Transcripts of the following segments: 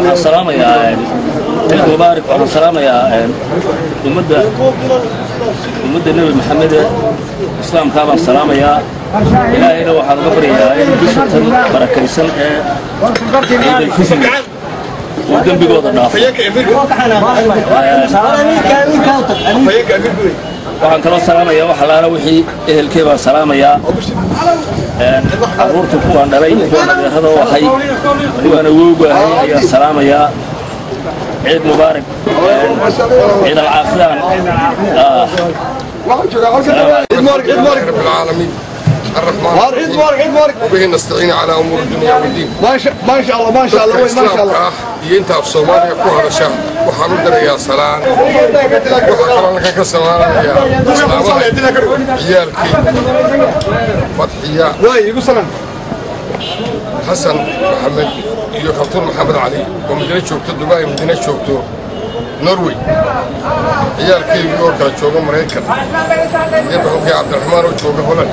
Waxaan salaamayaa ciid mubaarak. Waxaan salaamayaa ummadda Nebi Maxamed ee Islaamkaa baan salaamayaa. Ilaahayna waxaan uga baryayaa in bisha tan barakaysan ee Ciidalfitri uu dembigooda dhaafo. Waxaan kaloo salaamayaa wax allaala wixii ehelkee baan salaamayaa, carruurta kuwaan dhalay, kuwaan adeerada u ahay, kuwaan awowga ahay ayaan salaamayaa. Ciid mubaarak, ciid alcaafidaan. رب العالمين الرحمن الرحيم وبه نستعين على امور الدنيا والدين. ما شاء الله، ما شاء الله، ما شاء الله. Iyo inta af Soomaaliya ku hadasha waxaan u dirayaa salaan. Waxaa kaloo halkan ka salaamayaa islaamaha, ciyaalkii Fadxiya Xasan Maxamed iyo Kaltuun Maxamed Cali oo midna joogto Dubai, midna joogto Norway, ciyaalkeygii oo kala jooga Maraykan, dibxunkii Cabdiraxmaan oo jooga Holland,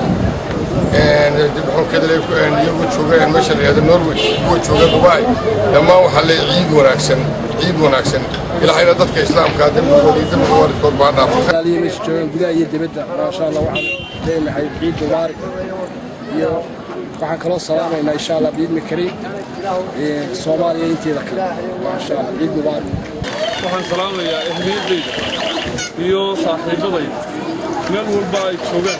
dibxunkeeda iyagoo jooga meesha la yihahdo Norway, kuwa jooga Dubai, dhammaan waxaa leeyahay ciid wanaagsan, ciid wanaagsan. Ilaahayna dadka Islaamka dembigooda iyo dembiga waalidkood baa dhaafo. Meesha joogaan gudaha iyo dibadda, maasha Allah, waxaan leenahay ciid mubaarak. Iyo waxaan kaloo salaamaynaa, insha Allah, biidni kariim, Soomaaliya inteeda kale. Maasha Allah, ciid mubaarak. Waxaan salaamayaa ehliyadayda iyo saaxiibadayda meel walba ay joogaan.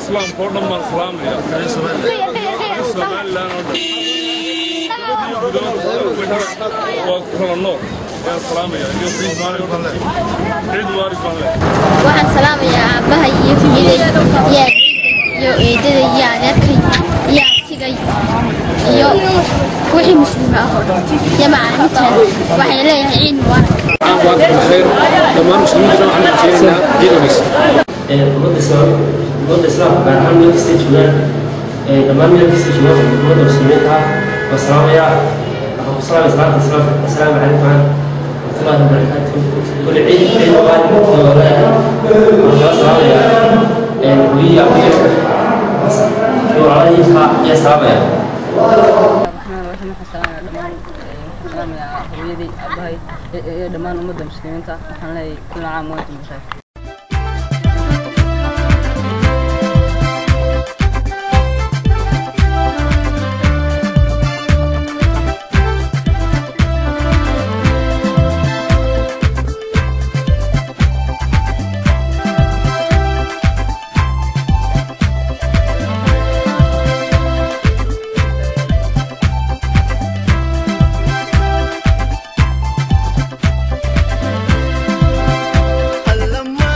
Islaamka oo dhan baan salaamayaa, Somaliland oo dhan waa kala nool ayaan salaamayaa iyo Soomaaliya oo dhan. Ciid mubaarak baan leeyahay. Waxaan salaamayaa aabbahay iyo hooyaday iyo iyo eedada iyo adeerkay iyo abtigay iyo wixii Muslima ah oo dhan iyo macallimiinta. Waxay leeyahay ciid mubaarak. بخير dhammaan muslimiinta waxaan rajaynaynaa ciid wanaagsan. Ummadda Islaam, ummadda Islaamka gaar ahaan meel kastay joogaan, dhammaan meel kastay joogaan ummadda muslimiinta ah waa salaamayaa. Waxaan ku salaamaya salaanta Islaamka: assalaamu calaykum waraxmatullaahi wabarakaatuh. Kulli ciid, ciid mubaarak oo leeyahay. Waxaan kala salaamayaa hooyihi, aabbahay iyo walaalahii ayaa salaamaya. Raxmaan raxiim. Waxaan salaamayaa dhammaan, waxaan salaamayaa hooyadii, aabbahay iyo dhammaan ummadda muslimiinta. Waxaan leeyahay كل عام وأنتم بخير. Alla.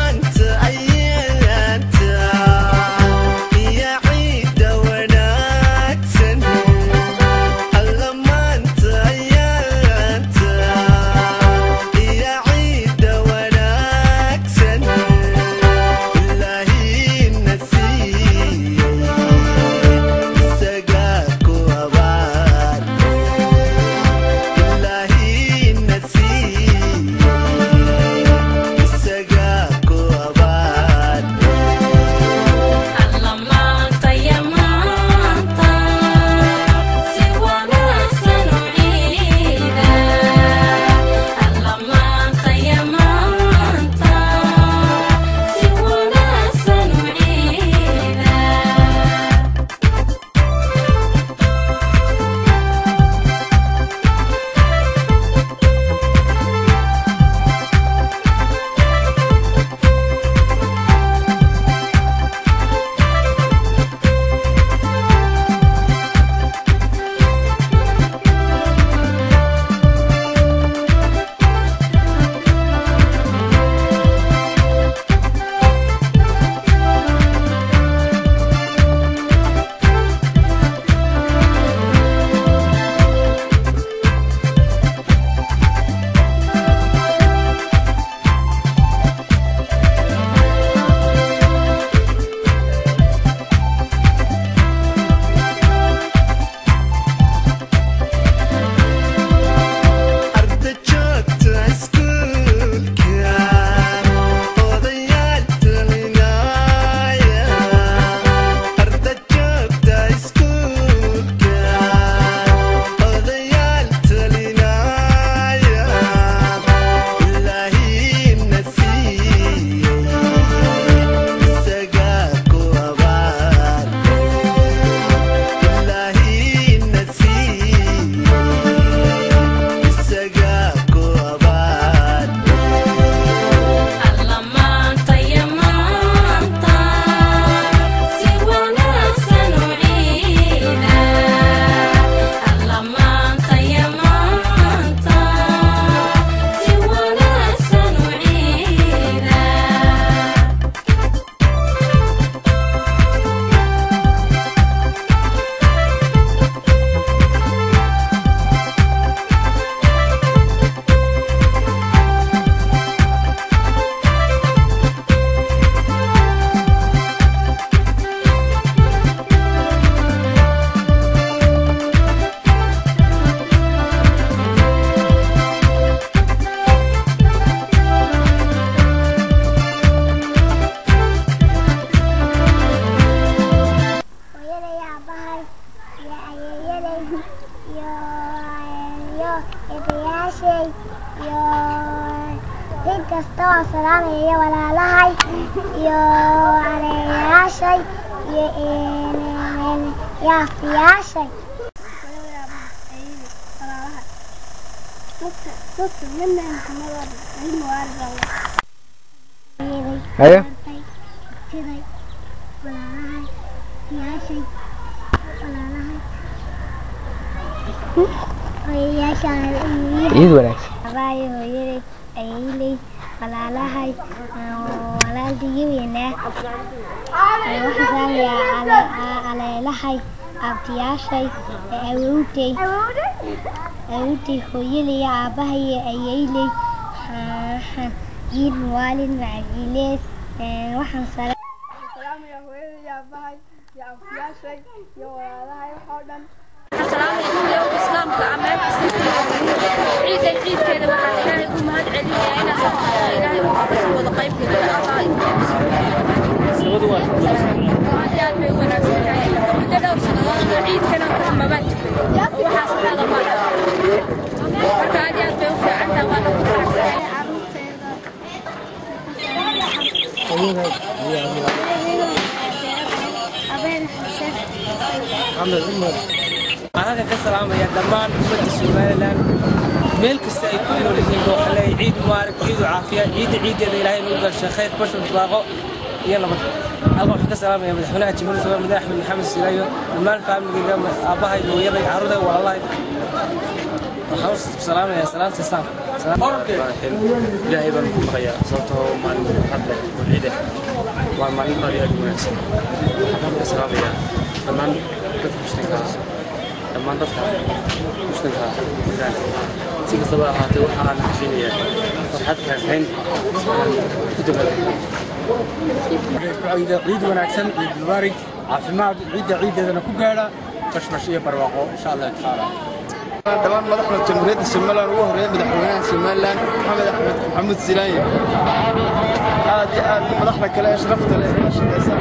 Kasta waan salaamaya walaalahay iyo aleeyaashay iyo abtiyaashay. Haye. Ciid wanaagsan. Abaay, hooyaday, ayeeyley, walaalahay, walaalkay weynaa. Waxaan salaamayaa aleelahay, abtiyaashay, awowtay, awowtay, hooyaday, aabahay, ayeeyley. Ciid mubaarak macajiileed. Waxaan salaamayaa hooyaday, aabahay iyo abtiyaashay iyo walaalahay waxoo dhan. Islaamka meel kasta ciidan ciidkeeda waxaan Ilaahay u mahad celinayaa inaan Ilaahay uu kasoo wada qayb geliyo. Allah intiisa aad iyo aad bay u wanaagsan tahay. Muddo dhowr sannadood oo ciidkana ka mabaan tukan oo waxaas waxaada ma marka aad iyo aad bay u fiican tahay, waana ku faraxsanahay. Waxaan halkan ka salaamayaa dhammaan ummadda Somaliland meel kasta ay ku nool yihiin. Waxaan leeyahay ciid mubaarak, ciidu caafiya, ciidda ciiddeeda Ilaahay nagu garshay khayr, bashar, barwaaqo iyo nabad. Halkan waxaan ka salaamayaa madaxweynaha Jamhuuriyadda Soomaaliya, Madax Axmed Maxamed Siilaayo, dhammaan faamiligayga, aabbahay, hooyaday, carruurtay, walaalahay. Waxaan u salaamayaa salaanta islaamka. Ilaahay baan ku baqayaa sababtoo maalin farxad leh oo ciid ah, waa maalin aad iyo aad u wanaagsan. Waxaan ka salaamayaa dhammaan dadka muslimka ah, dhammaan dadka muslimka ah. Si kastaba ahaatee, waxa aan rajaynayaa farxad raynrayn ku dabaaldegno. Ciid wanaagsan, ciid mubaarak, caafimaad, ciidda ciiddeedana ku gaadha bashbash iyo barwaaqo insha Allah tacaala. Dhammaan madaxda Jamhuuriyadda Somaliland, ugu horeeya madaxweynaha Somaliland Maxamed Axmed Maxamuud Silaanye, aad iyo aad madaxda kale ee sharafta leh ee shaqeysa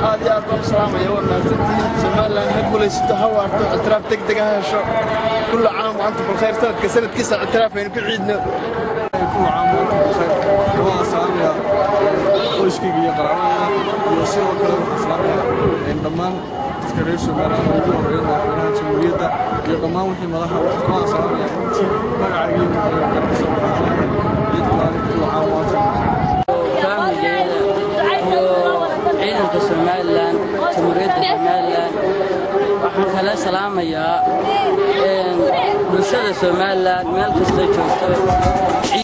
aad iyo aad baan u salaamaya. Waa mahadsantihiin. Somaliland ha guulaysato, ha waarto, ictiraaf deg deg ha hesho. Kullu caam wa antum bilkhayr. Sanadka sanadkiisa ictiraaf aynu ku ciidno. Kullu caam wa antum bilkhayr. Waan salaamayaa qoyskayga iyo qaraabadayda, iyo sidoo kale waxaan salaamayaa dhammaan dadka reer Somaliland, ugu horeeya madaxweynaha jamhuuriyadda iyo dhammaan wixii madaxa. Waxaan kaloo salaamayaa intii magacayga iyo magaciisa. Waxaan leeyahay ciid mubaarak, kullu caam wa antum Faamigeeda iyo ciidanka Somaliland, Jamhuuriyadda Somaliland. Waxaan kala salaamayaa bulshada Somaliland meel kasta joogto.